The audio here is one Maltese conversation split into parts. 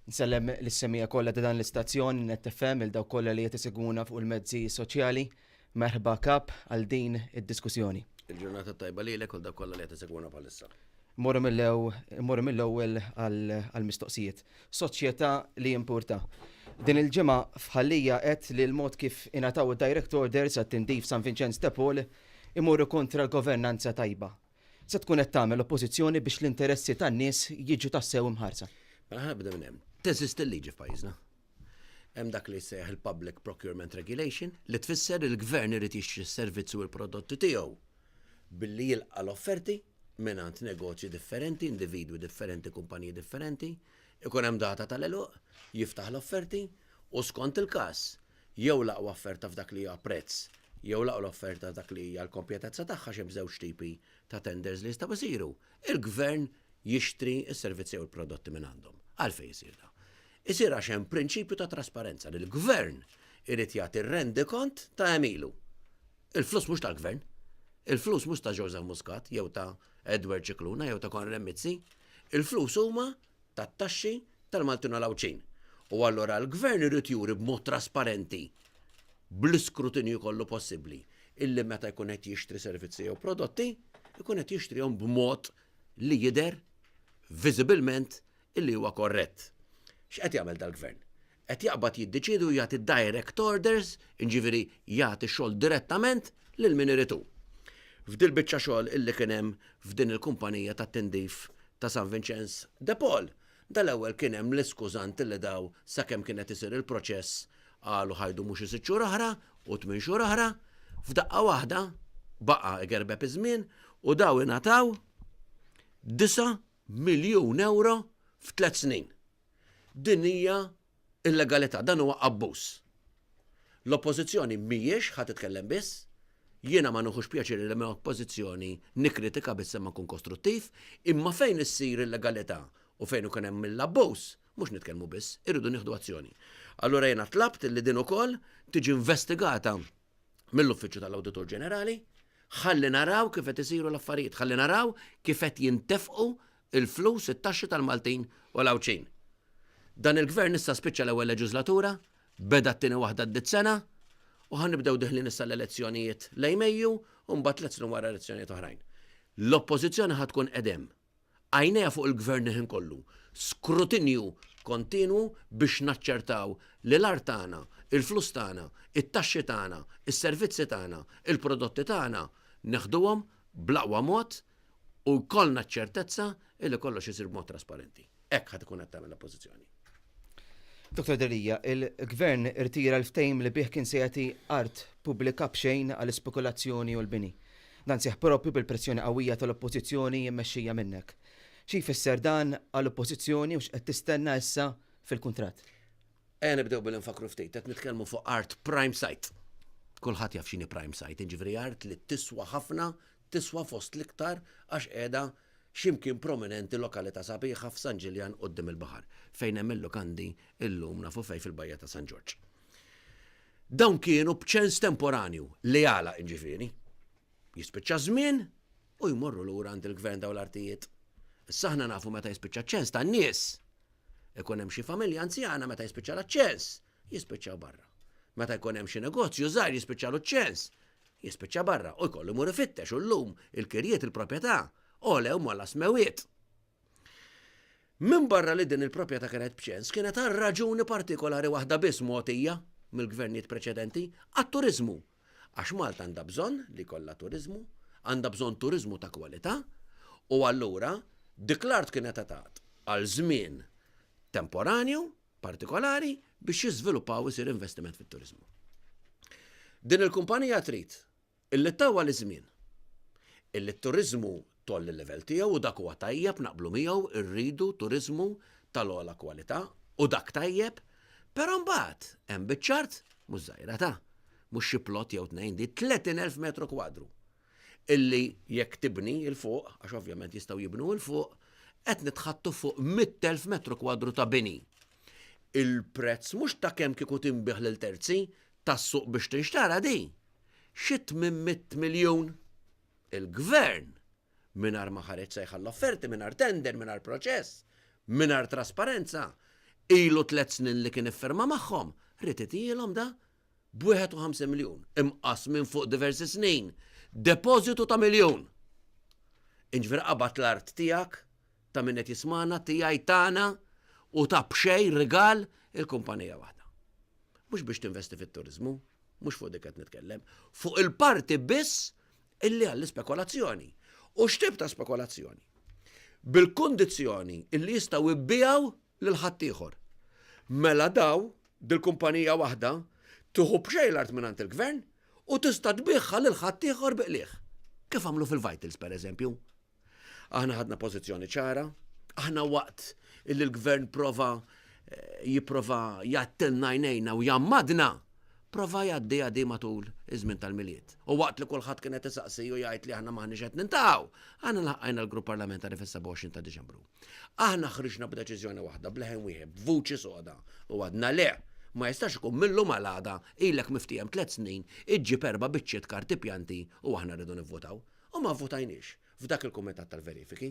Nsellem lis-semmiegħa kollha ta' dan l-istazzjon Net FM il dawk kollha li qed isegwuna fuq il-mezzi soċjali. Merħba Kap għal din id-diskussjoni. Il-ġurnata tajba lilek u dawk kollha li qed isegwuna bħalissa. Morru mill-ewwel għall-mistoqsijiet. Soċjetà li jimpurta. Din il-ġimgħa f'Ħal Lija għedt li l-mod kif ingħataw id-direct orders għat-tindif San Vinċenz de Paul imorru kontra l-governanza tajba. Se tkun qed tagħmel oppożizzjoni biex l-interessi tan-nies jiġu tassew imħarsa? Mela ħa nibda minn hemm. Teżisti l-liġi f'pajjiżna. Hemm dak li jissejjaħ il-Public Procurement Regulation li tfisser li l-gvern irid jixtri s-servizzi u l-prodotti tiegħu billi jilqa' l-offerti mingħand negozji differenti, individwi differenti, kumpaniji differenti, ikun hemm data tal-għeluq, jiftaħ l-offerti u skont il-każ jew l-aqwa offerta f'dak li huwa prezz jew l-aqwa offerta f'dak li hija l-kompjetezza tagħha għax hemm żewġ tipi ta' tenders li jistgħu jsiru, il-gvern jixtri s-servizzi jew il-prodotti minn għandhom. Għalfejn isir da? Isir għax hemm prinċipju ta' trasparenza li l-gvern irid jagħti rendikont ta' għemilu. Il-flus mhux tal-gvern. Il-flus mhux ta' Joseph Muscat jew ta' Edward Scicluna jew ta' Konrad Mizzi. Il-flus huma tat-taxxi tal-Maltin u l-Għawdxin. U allura l-Gvern irid juri b'mod trasparenti, bl-iskrutinju kollu possibbli, illi meta jkun qed jixtri servizzi jew prodotti, ikun qed jixtrihom b'mod li jidher viżibilment illi huwa korrett. X'qed jagħmel dal-Gvern? Qed jaqbad jiddeċiedi u jagħti direct orders, jiġifieri jagħti x-xogħol direttament lil min irid hu. F'dil-biċċa xogħol illi kien hemm f'din il-kumpanija tat-tindif ta' San Vinċenz de Paul, dal-ewwel kien hemm l-iskużant illi daw sakemm kien qed isir il-proċess qalu ħa jdumu xi sitt xhur oħra u tmien xhur oħra, f'daqqa waħda baqa' igerbeb iż-żmien u daw ingħataw 9 miljun ewro f'tliet snin. Din hija illegalità, dan huwa abbuż. L-Oppożizzjoni mhijiex ħa titkellem biss, jiena ma nieħux pjaċir li minn oppożizzjoni nikkritika biss imma nkun kostruttiv, imma fejn issir illegalità u fejn ikun hemm l-abbuż, mhux nitkellmu biss, irridu nieħdu azzjoni. Allura jiena tlabt li din ukoll tiġi investigata mill-Uffiċċju tal-Awditur Ġenerali, ħalli naraw kif qed isiru l-affarijiet, ħalli naraw kif qed jintefqu il-flus, it-taxxi tal-Maltin u l-Għawdxin. Dan il-Gvern issa spiċċa l-ewwel leġiżlatura, beda t-tieni waħda d sena u ħa nibdew deħlin issa l-elezzjonijiet lejn Mejju u mbagħad 3 snin wara elezzjonijiet oħrajn. L-Oppożizzjoni ħa tkun qedem għajnejha fuq il-Gvern il-ħin kollu, skrutinju kontinwu biex naċċertaw li l-art tagħna, il-flus tagħna, it-taxxi tagħna, is-servizzi tagħna, il-prodotti tagħna neħduhom bl-aqwa mod u jkollna ċ-ċertezza li kollox isir b'mod trasparenti. Hekk ħa tkun qed tagħmel l-Oppożizzjoni. Dr. Delia, il-Gvern irtira l-ftehim li bih kien se jagħti art pubblika b'xejn għall-ispekulazzjoni u l-bini. Dan seħħ propju bil-pressjoni qawwija tal-Oppożizzjoni mmexxija minnek. Xi jfisser dan għall-Oppożizzjoni u x'qed tistenna issa fil-kuntratt? Ejja nibdew billi nfakkru ftit, qed nitkellmu fuq art prime site. Kulħadd jaf x'inhi prime site, jiġifieri art li tiswa ħafna, tiswa fost l-iktar għax qiegħda x'imkien prominenti lokalità sabiħa f'San Ġiljan quddiem il-baħar, fejn hemm il-lukandi illum nafu fejn fil-Bajja ta' San Ġorġ. Dawn kienu b'ċens temporanju li għalaq jiġifieri. Jispiċċa żmien u jmorru lura għand il-gvern dawn l-artijiet. Issa aħna nafu meta jispiċċa ċ-ċens tan-nies. Ikun hemm xi familja anzjana meta jispiċċa l-ċens, jispiċċaw barra. Meta jkun hemm xi negozju żgħir jispiċċalu ċ-ċens, jispiċċa barra u jkollu jmur ifittex u llum il-kirjiet il-proprjetà għolew mal smewwiet. Min barra li din il-proprjetà kienet b'ċens, kienet għal raġuni partikolari waħda biss mogħtija mill-gvernijiet preċedenti għat-turiżmu. Għax Malta għandha bżonn li jkollha turiżmu, għandha bżonn turiżmu ta' kwalità u allura dik l-art kienet għatat għal żmien temporanju partikolari biex jiżviluppaw isir investiment fit-turiżmu. Din il-kumpanija trid illi tawwal iż-żmien, illi t-turiżmu tgħolli l-livell tiegħu u dak huwa tajjeb naqblu miegħu rridu turiżmu tal-ogħla kwalità u dak tajjeb, però mbagħad hemm biċċa art mhux żgħira ta' mhux xi plot jew tnejn di 30,000 metru kwadru illi jekk tibni 'l fuq, għax ovvjament jistgħu jibnu 'l fuq, qed nitħattu fuq 100,000 metru kwadru ta' bini. Il-prezz mhux ta' kemm kieku tinbiegħ lil terzi, tas-suq biex tinxtara di. Xi 800 miljun. Il-gvern mingħajr ma ħareġ sejħa l-offerti, mingħajr tender, mingħajr proċess, mingħajr trasparenza. Ilu tlett snin li kien iffirma magħhom, ried itihielhom da b'51 miljun, imqassmin fuq diversi snin, depożitu ta' miljun. Inġifieri qabad l-art tiegħek, ta' min qed jismagħna, tiegħi, tagħna, u ta b'xejn rigal il-kumpanija waħda. Mhux biex tinvesti fit-turiżmu, mhux fuq dik qed nitkellem, fuq il-parti biss illi għall-ispekulazzjoni. U x'tip ta' spekulazzjoni? Bil-kundizzjoni illi jistgħu jbiegħu lil ħaddieħor. Mela daw, dil-kumpanija waħda, tieħu b'xejn l-art mingħand il-gvern u tista' tbigħha lil ħaddieħor bi qligħ. Kif għamlu fil-Vitals pereżempju. Aħna ħadna pożizzjoni ċara, aħna waqt illi l-gvern prova eh, jipprova jgħattilna għajnejna u jgħammadna, prova jgħaddiha di matul iż-żmien tal-Milied. U waqt li kulħadd kien qed isaqsi u jgħid li aħna m'aħniex qed nintaqgħu, aħna laqqajna l-grupp parlamentari fis-27 ta' Diċembru. Aħna ħriġna b'deċiżjoni waħda, b'leħen wieħed, b'vuċi soda u għadna le, ma jistax ikun mil-lum għal għada ilek miftiehem tlett snin iġġib erba' biċċiet karti pjanti u aħna rridu nivvutaw. U ma vvutajniex f'dak il-kumitat tal-verifiki.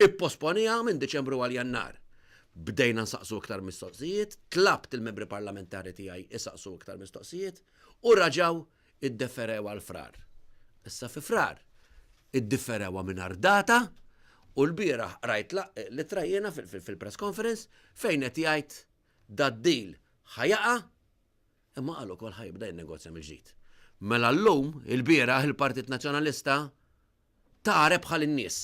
Ipposponiha minn Diċembru għal Jannar. Bdejna nsaqsu iktar mistoqsijiet, tlabt il-membri parlamentari tiegħi isaqsu iktar mistoqsijiet u raġgħu iddeferewha għal Frar. Issa fi Frar iddifferewha mingħajr data u lbieraħ qrajt l-ittra jiena fil-press conference fejn qed jgħid dad-deal ħa jaqa' imma qal ukoll ħa jibda jinnegozja mill-ġdid. Mela llum, ilbieraħ il-Partit Nazzjonalista ta rebħa lin-nies.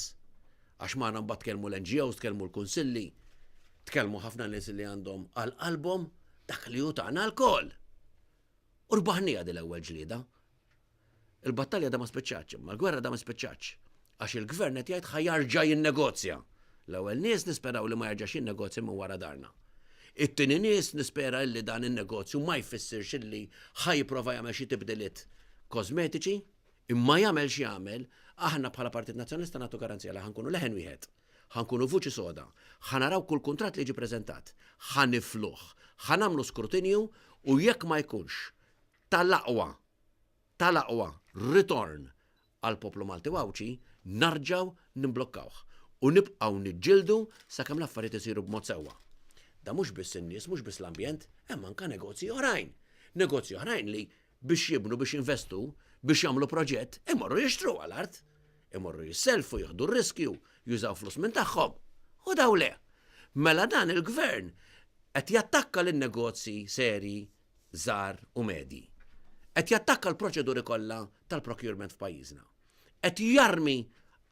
Għax magħna mbagħad tkellmu l-NGOs, tkellmu l-kunsilli, tkellmu ħafna nies li għandhom għal qalbhom dak li hu tagħna lkoll. U rbaħniha din l-ewwel ġlieda. Il-battalja da ma spiċċatx, imma l-gwerra da ma spiċċatx. Għax il-gvern qed jgħid ħa jarġa' jinnegozja. L-ewwel nies nisperaw li ma jerġax jinnegozja minn wara darna. It-tieni nies nispera illi dan in-negozju ma jfissirx illi ħa jipprova jagħmel xi tibdiliet kosmetiċi, imma jagħmel x'jagħmel, aħna bħala Partit Nazzjonalista nagħtu garanzija li ħa nkunu leħen wieħed, ħa nkunu vuċi soda, ħa naraw kull kuntratt li jiġi preżentat, ħa nifluh, ħa nagħmlu skrutinju u jekk ma jkunx tal-aqwa tal-aqwa ritorn għall-poplu Malti u Għawdxi, narġgħu nimblokkawh u nibqgħu niġġieldu sakemm l-affarijiet isiru b'mod sewwa. Dan mhux biss in-nies, mhux biss l-ambjent, hemm anke negozji oħrajn. Negozji oħrajn li biex jibnu, biex jinvestu, biex jagħmlu proġett, imorru jixtruha l-art. Imorru jissellfu, jieħdu r-riskju, jużaw flus minn tagħhom. U daw le. Mela dan il-gvern qed jattakka lin-negozji serji żgħar u medji. Qed jattakka l-proċeduri kollha tal-procurement f'pajjiżna. Qed jarmi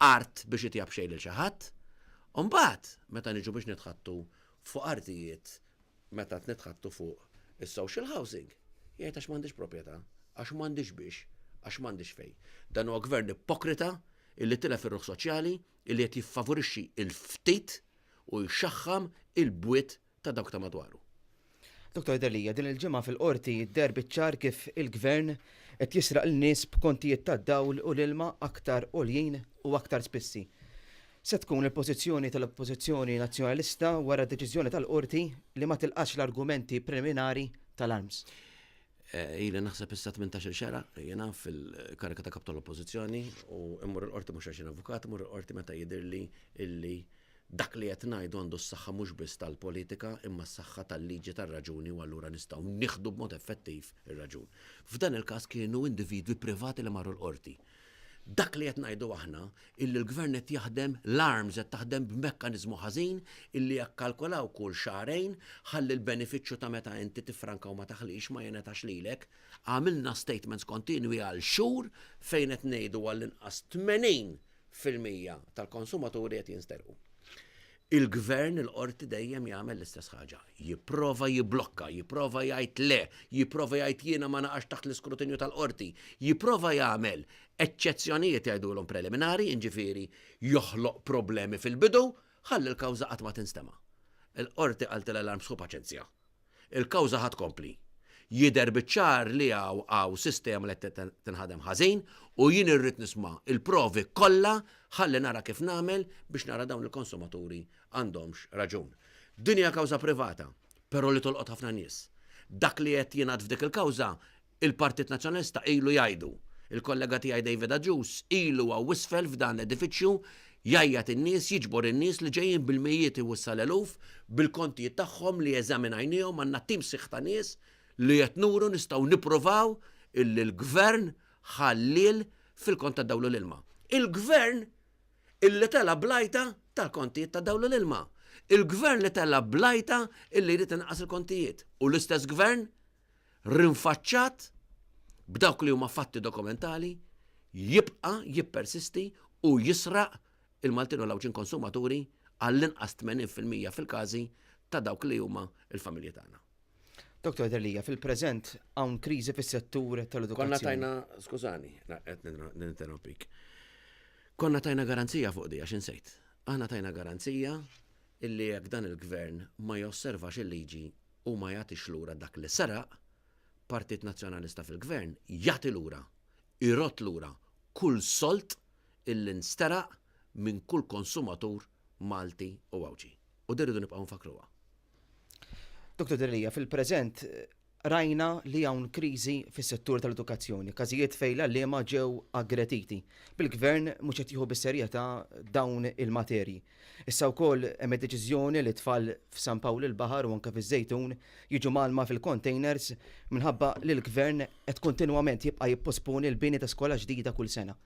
art biex itiha b'xejn lil xi ħadd, u mbagħad meta niġu biex nitħaddtu fuq artijiet meta qed nitħaddtu fuq is-social housing, jgħid għax m'għandix proprjetà, għax m'għandix biex, għax m'għandix fejn. Dan huwa gvern ipokrita illi tilef ir-ruħ soċjali, illi qed jiffavorixxi l-ftit u jxaħħam il-bwiet ta' dawk ta' madwaru. Dottor Delia, din il-ġimgħa fil-Qorti deher biċ-ċar kif il-Gvern qed jisraq lin-nies b'kontijiet tad-dawl u l-ilma aktar għoljin u aktar spissi. Se tkun il-pożizzjoni tal-Oppożizzjoni Nazzjonalista wara d-deċiżjoni tal-Qorti li ma tilqax l-argumenti preliminari tal-ARMS? Ili naħseb issa 18-il xena jiena fil-karika ta' kap tal-Oppożizzjoni u immur il-Qorti mhux għax jien avukat, immur il-Qorti meta jidhirli illi Dak li qed ngħidu għandu s-saħħa mhux biss tal-politika imma s-saħħa tal-liġi tar-raġuni u allura nistgħu nieħdu b'mod effettiv ir-raġun. F'dan il-każ kienu individwi privati li marru l-qorti. Dak li qed ngħidu aħna illi l-gvern qed jaħdem, l-ARMS qed taħdem b'mekkaniżmu ħażin illi jakkalkolaw kull xahrejn ħalli l-benefiċċju ta' meta inti tiffranka u ma taħlix ma jingħatax lilek. Għamilna statements kontinwi għal xhur fejn qed ngħidu għall-inqas 80% tal-konsumaturi qed jinsterqu. Il-gvern, il-qorti dejjem jagħmel l-istess ħaġa. Jipprova jibblokka, jipprova jgħid le, jipprova jgħid jiena ma naqax taħt l-iskrutinju tal-qorti, jipprova jagħmel eċċezzjonijiet jgħidulhom preliminari, jiġifieri joħloq problemi fil-bidu, ħalli l-kawża qatt ma tinstema'. Il-qorti qaltilha l-arms ħu paċenzja. Il-kawża ħa tkompli. Jidher biċ-ċar li hawn hawn sistema li qed tinħadem ħażin u jien irrid nisma' l-provi kollha ħalli nara kif nagħmel biex nara dawn il-konsumaturi għandhomx raġun. Din hija kawża privata, però li tolqot ħafna nies. Dak li qed jingħad f'dik il-kawża, il-Partit Nazzjonalista ilu jgħidu. Il-kollega tiegħi David Agius ilu hawn isfel f'dan l-edifiċju. Jgħajjat in-nies, jiġbor in-nies li ġejjin bil-mijiet u issa l-eluf bil-kontijiet tagħhom li eżaminajniehom għandna tim sħiħ ta' nies li qed nuru nistgħu nippruvaw illi l-Gvern ħalliel fil-kont tad-dawl u l-ilma. Il-Gvern illi tela' bl-għajta tal-kontijiet tad-dawl u l-ilma. Il-Gvern li tela' bl-għajta illi jrid inaqqas il-kontijiet. U l-istess Gvern rinfaċċat b'dawk li huma fatti dokumentali jibqa' jippersisti u jisraq il-Maltin u l-Għawdxin konsumaturi għall-inqas 80% fil-każi ta' dawk li huma l-familji tagħna. Dottor Delia, fil-preżent hawn kriżi fis-settur tal-edukazzjoni. Konna tajna, skużani, qed ninterrompik. Konna tajna garanzija fuq di għax insejt. Aħna tajna garanzija illi jekk dan il-gvern ma josservax il-liġi u ma jagħtix lura dak li seraq, Partit Nazzjonalista fil-Gvern jagħti lura, irodd lura kull sold illi nsteraq minn kull konsumatur Malti u Għawdxi. U din rridu nibqgħu nfakkruha. Dottor Delia, fil-preżent rajna li hawn kriżi fis-settur tal-edukazzjoni, każijiet fejn l-għalliema ġew aggrediti, bil-Gvern mhux qed jieħu bis-serjetà dawn il-materji. Issa wkoll hemm id-deċiżjoni li t-tfal f'San Pawl il-Baħar u anke fiż-Żejtun jiġu mgħallma fil-containers minħabba li l-Gvern qed kontinwament jibqa' jipposponi l-bini ta' skola ġdida kull sena.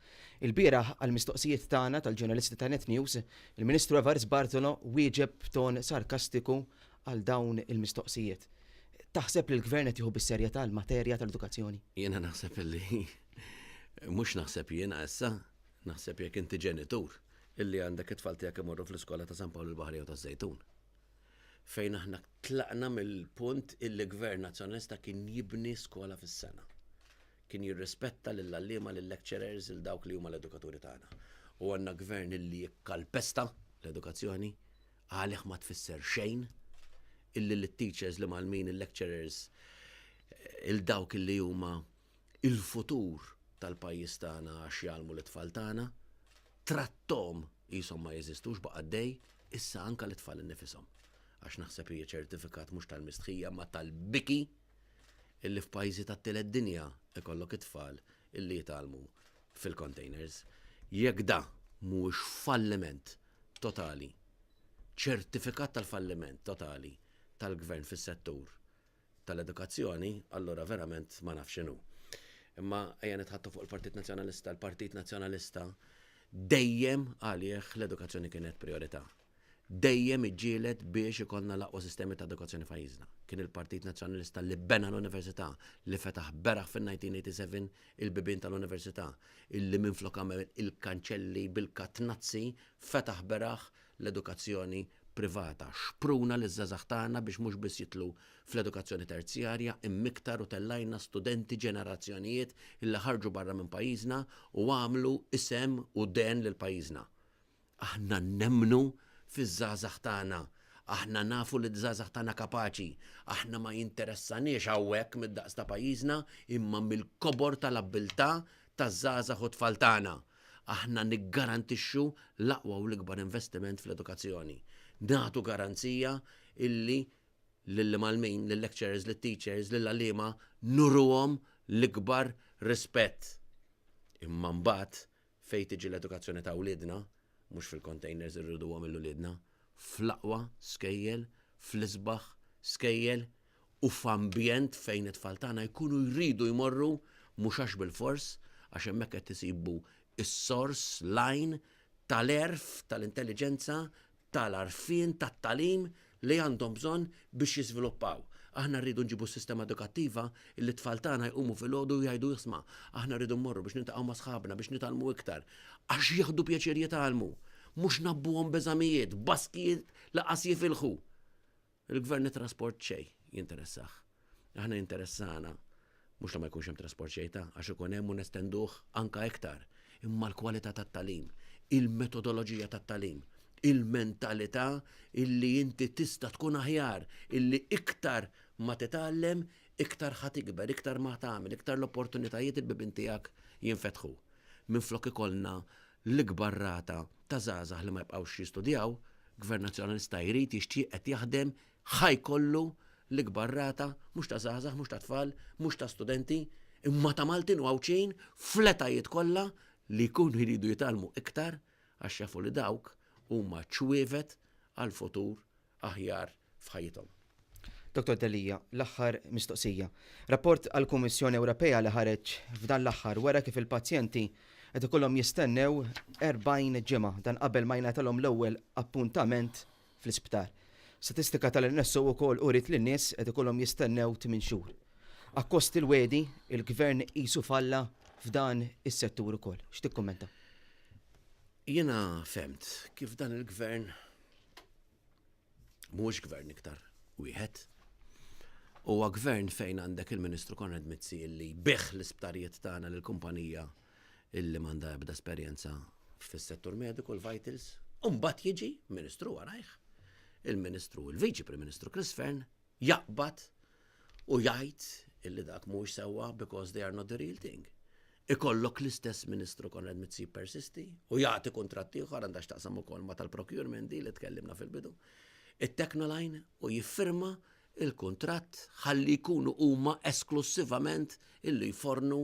Ilbieraħ għall-mistoqsijiet tagħna tal-ġurnalisti ta' Net News, il-Ministru Evarist Bartolo wieġeb b'ton sarkastiku għal dawn il-mistoqsijiet. Taħseb li l-Gvern qed jieħu bis-serjetà l-materja tal-edukazzjoni? Jiena naħseb illi mhux naħseb jiena issa, naħseb jekk inti ġenitur illi għandek it-tfal tiegħek imorru fl-iskola ta' San Pawl il-Baħar jew taż-Żejtun. Fejn aħna tlaqna mill-punt illi Gvern Nazzjonalista kien jibni skola fis-sena. Kien jirrispetta lill-għalliema, lill-lecturers, lil dawk li huma l-edukaturi tagħna. U għandna gvern illi jikkalpesta l-edukazzjoni, għalih ma tfisser xejn, illi lit-teachers, l-imgħallmin, il-lecturers, il dawk illi huma il-futur tal-pajjiż tagħna għax jgħallmu l-itfal tagħna, trattom qishom ma jeżistux baqa' għaddej, issa anka l-itfal innifishom. Għax naħseb hija ċertifikat mhux tal-mistħija ma tal-biki illi f'pajjiżi tat-tielet dinja ikollok it-tfal illi jitgħallmu fil-containers. Jekk da mhuwiex falliment totali, ċertifikat tal-falliment totali tal-gvern fis-settur tal-edukazzjoni, allura verament ma nafx x'inhu. Imma ejja nitħattu fuq il-Partit Nazzjonalista, il-Partit Nazzjonalista dejjem għalih l-edukazzjoni kienet priorità. Dejjem iġġieled biex ikollna l-aqwa sistemi ta' edukazzjoni f'pajjiżna. Kien il-Partit Nazzjonalista li bena l-Università, li fetaħ beraħ fin-1987 il-bibien tal-Università, illi minflok għamel il-kanċelli bil-katnazzi fetaħ beraħ l-edukazzjoni privata, xpruna liż-żgħażagħ tagħna biex mhux biss jidħlu fl-edukazzjoni terzjarja imma iktar u tellajna studenti ġenerazzjonijiet illi ħarġu barra minn pajjiżna u għamlu isem u dehen lil pajjiżna. Aħna nemmnu fiż-żgħażagħ tagħna. Aħna nafu li ż-żgħażagħ tagħna kapaċi. Aħna ma jinteressaniex hawnhekk mid-daqs ta' pajjiżna imma mill-kobor tal-abbiltà taż-żgħażagħ u t-tfal tagħna. Aħna niggarantixxu l-aqwa u l-ikbar investiment fl-edukazzjoni. Nagħtu garanzija illi lill-imgħallmin, lil-lecturers, lit-teachers, lill-għalliema nuruhom l-ikbar rispett. Imma mbagħad Fejn tiġi l-edukazzjoni ta' wliedna, mhux fil-containers irriduhom lil uliedna, fl-aqwa skejjel, fl-isbaħ skejjel u f'ambjent fejn it-tfal tagħna jkunu jridu jmorru mhux għax bilfors, għax hemmhekk qed isibu s-sors, l-għajn tal-għerf, tal-intelliġenza, tal-għarfien, tat-tagħlim li għandhom bżonn biex jiżviluppaw. Aħna rridu nġibu sistema edukattiva li t-tfal tagħna jqumu filgħodu u jgħidu isma' aħna rridu mmorru biex niltaqgħu ma' sħabna biex nitgħallmu iktar. Għax jieħdu pjaċir jitgħallmu. Mhux ngħabbuhom b'eżamijiet, b'baskijiet li qas jifilħu. Il-gvern it-trasport xejn jinteressah. Aħna jinteressana mhux li ma jkunx hemm trasport xejn ta' għax ikun hemm u nestenduh anka iktar, imma l-kwalità tat-tagħlim, il-metodoloġija tat-tagħlim, il-mentalità illi inti tista' tkun aħjar, illi iktar ma titgħallem, iktar ħa tikber, iktar ma tagħmel, iktar l-opportunitajiet il-bibien tiegħek jinfetħu. Minflok ikollna l-ikbar rata ta' żgħażagħ li ma jibqgħux jistudjaw, Gvern Nazzjonalista jrid, jixtieq, qed jaħdem, ħa jkollu l-ikbar rata mhux ta' żgħażagħ, mhux ta' tfal, mhux ta' studenti, imma ta' Maltin u Għawdxin fl-etajiet kollha li jkunu jridu jitgħallmu iktar. Għax jafu li dawk huma ċwievet għal futur aħjar f'ħajjithom. Dottor Delia, l-aħħar mistoqsija. Rapport għall-Kummissjoni Ewropea li ħareġ f'dan l-aħħar wera kif il-pazjenti qed ikollhom jistennew 40 ġimgħa dan qabel ma jingħatalhom l-ewwel appuntament fl-isptar. Statistika tal-NSO wkoll uriet li n-nies qed ikollhom jistennew tminn xhur. Akkost il-wegħdi, il-Gvern qisu falla f'dan is-settur ukoll. X'tikkummenta? Jiena fhemt kif dan il-Gvern mhuwiex gvern iktar wieħed. Huwa gvern fejn għandek il-Ministru Konrad Mizzi illi jbigħ l-isptarijiet tagħna lil kumpanija illi m'għandha ebda esperjenza fis-settur mediku, l-Vitals, u mbagħad jiġi Ministru warajh, il-Ministru, il-Viċi Prim Ministru Chris Fearne, jaqbad u jgħid illi dak mhuwiex sewwa because they are not the real thing. Ikollok l-istess Ministru Konrad Mizzi jippersisti u jagħti kuntratt ieħor għandha x'taqsam ukoll ma' tal-procurement di li tkellimna fil-bidu. It-Technoline u jiffirma il-kuntratt ħalli jkunu huma esklussivament illi jfornu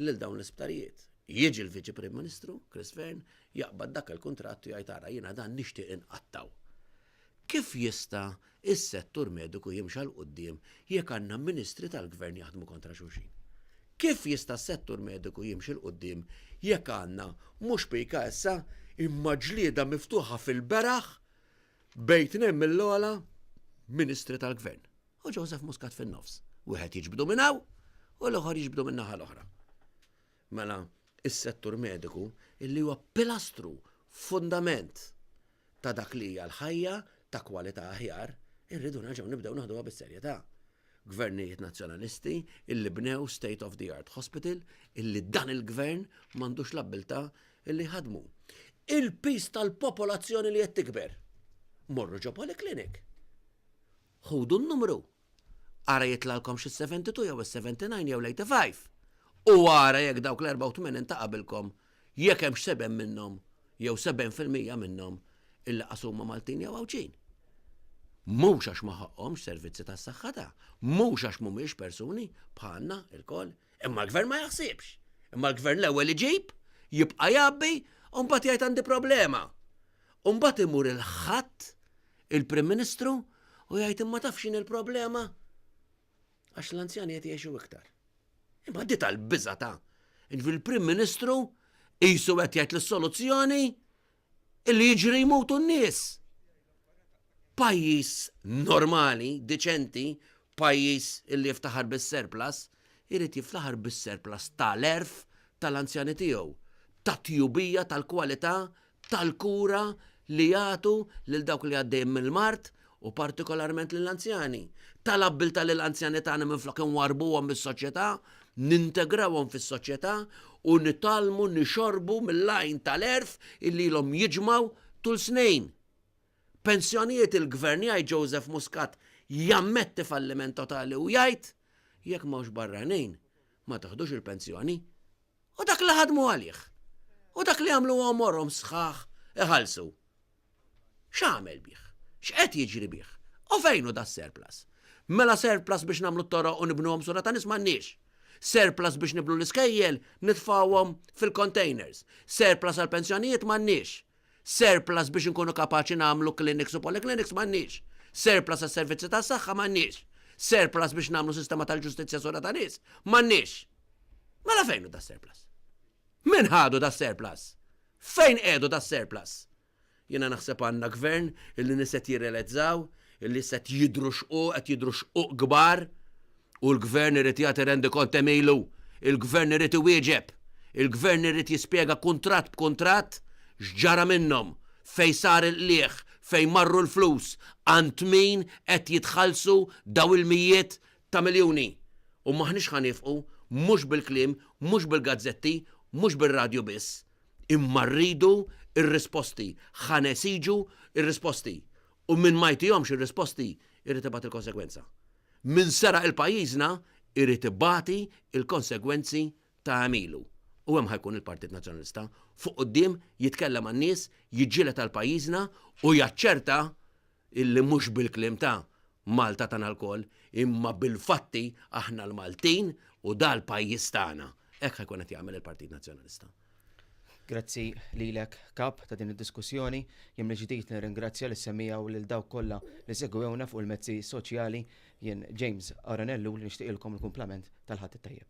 lil dawn l-isptarijiet. Jiġi l-Viċi Prim Ministru, Chris Fearne, jaqbad dak il-kuntratt u jgħid ara jiena dan nixtieq inqattgħu. Kif jista' s-settur mediku jimxi 'l quddiem jekk għandna ministri tal-gvern jaħdmu kontra xulxin? Kif jista' s-settur mediku jimxi 'l quddiem jekk għandna mhux pika issa imma ġlieda miftuħa fil-beraħ bejn tnejn mill-ogħla ministri tal-gvern? U Joseph Muscat fin-nofs. Wieħed jiġbdu minn hawn u l-ieħor jiġbdu min-naħa l-oħra. Mela, is-settur mediku illi huwa pilastru, fundament ta' dak li hija l-ħajja ta' kwalità aħjar, irridu nerġgħu nibdew naħduha bis-serjetà. Gvernijiet Nazzjonalisti illi bnew state of the art hospital illi dan il-gvern m'għandux l-abbiltà illi jħaddmu. Il-piż tal-popolazzjoni li qed tikber. Morru ġo polyclinic. Ħudu n-numru. Ara jitlgħalkom xi 72 jew is-79 jew l-85. U ara jekk dawk l-84 ta' qabilkom jekk hemmx 70 minnhom jew 70% minnhom illi qas huma Maltin jew Għawdxin. Mhux għax ma ħaqqhomx servizzi tas-saħħa ta', mhux għax mhumiex persuni bħalna lkoll, imma l-gvern ma jaħsibx. Imma l-gvern l-ewwel iġib, jibqa' jgħabbi, u mbagħad jgħid għandi problema. U mbagħad imur il-Ħadd il-Prim Ministru u jgħid imma taf x'inhi l-problema? Għax l-anzjani qed jgħixu iktar. Imma di tal-biża ta' Ġifieri l-Prim Ministru qisu qed jgħid l-soluzzjoni illi jiġri jmutu n-nies. Pajjiż normali, diċenti, pajjiż illi jiftaħar bis-surplus, irid jiftaħar bis-surplus tal-għerf tal-anzjani tiegħu, tat-tjubija tal-kwalità tal-kura li jagħtu lil dawk li għaddejjin mill-mard u partikolarment lill-anzjani, tal-abbiltà li l-anzjani tagħna minflok inwarrbuhom mis-soċjetà, nintegrawhom fis-soċjetà u nitgħallmu nixorbu mill-għajn tal-għerf illi ilhom jiġmgħu tul snin. Pensjonijiet il-Gvern jgħid Joseph Muscat jammetti falliment totali u jgħid jekk m'hawnx barranin ma teħdux il-pensjoni. U dak li ħadmu għalih. U dak li għamlu għomorhom sħaħ iħallsu. X'għamel bih? X'qed jiġri bih? U fejn hu da surplus? Mela surplus biex nagħmlu t-toroq u nibnuhom sura ta' nies m'għandniex. Surplus biex nibnu l-iskejjel nitfgħuhom fil-containers. Surplus għall-pensjonijiet m'għandniex. Surplus biex inkunu kapaċi nagħmlu clinics u polyclinics m'għandniex. Surplus għas-servizzi tas-saħħa m'għandniex. Surplus biex nagħmlu sistema tal-ġustizzja sura ta' nies m'għandniex. Mela fejn hu das-surplus? Min ħadu das-surplus? Fejn qiegħdu das-surplus? Jiena naħseb għandna gvern illi nies qed jirrealizzaw illi issa qed jidhru xquq, qed jidhru xquq kbar u l-gvern irid jagħti rendikont għemilu. Il-gvern irid iwieġeb. Il-gvern irid jispjega kuntratt b'kuntratt x'ġara minnhom, fejn sar il-qligħ, fejn marru l-flus, għand min qed jitħallsu dawn il-mijiet ta' miljuni. U m'aħniex ħa niefqu, mhux bil-kliem, mhux bil-gazzetti, mhux bir-radju biss. Imma rridu r-risposti, ħa nesiġu r-risposti. U min ma jtihomx ir-risposti jrid ibati l-konsegwenza. Min seraq il-pajjiżna jrid ibati l-konsegwenzi ta' għemilu. U hemm ħa jkun il-Partit Nazzjonalista fuq quddiem jitkellem għan-nies, jiġġieled għal pajjiżna u jaċċerta illi mhux bil-kliem ta' Malta tagħna lkoll, imma bil-fatti aħna l-Maltin u dal-pajjiż tagħna. Hekk ħa jkun qed jagħmel il-Partit Nazzjonalista. Grazzi lilek Kap ta' din id-diskussjoni. Jien mill-ġdid nirringrazzja lis-semmiegħa u lil dawk kollha li segwewna fuq il-mezzi soċjali. Jien James Aaron Ellul nixtieqilkom il-kumplament tal-Ħadd it-tajjeb.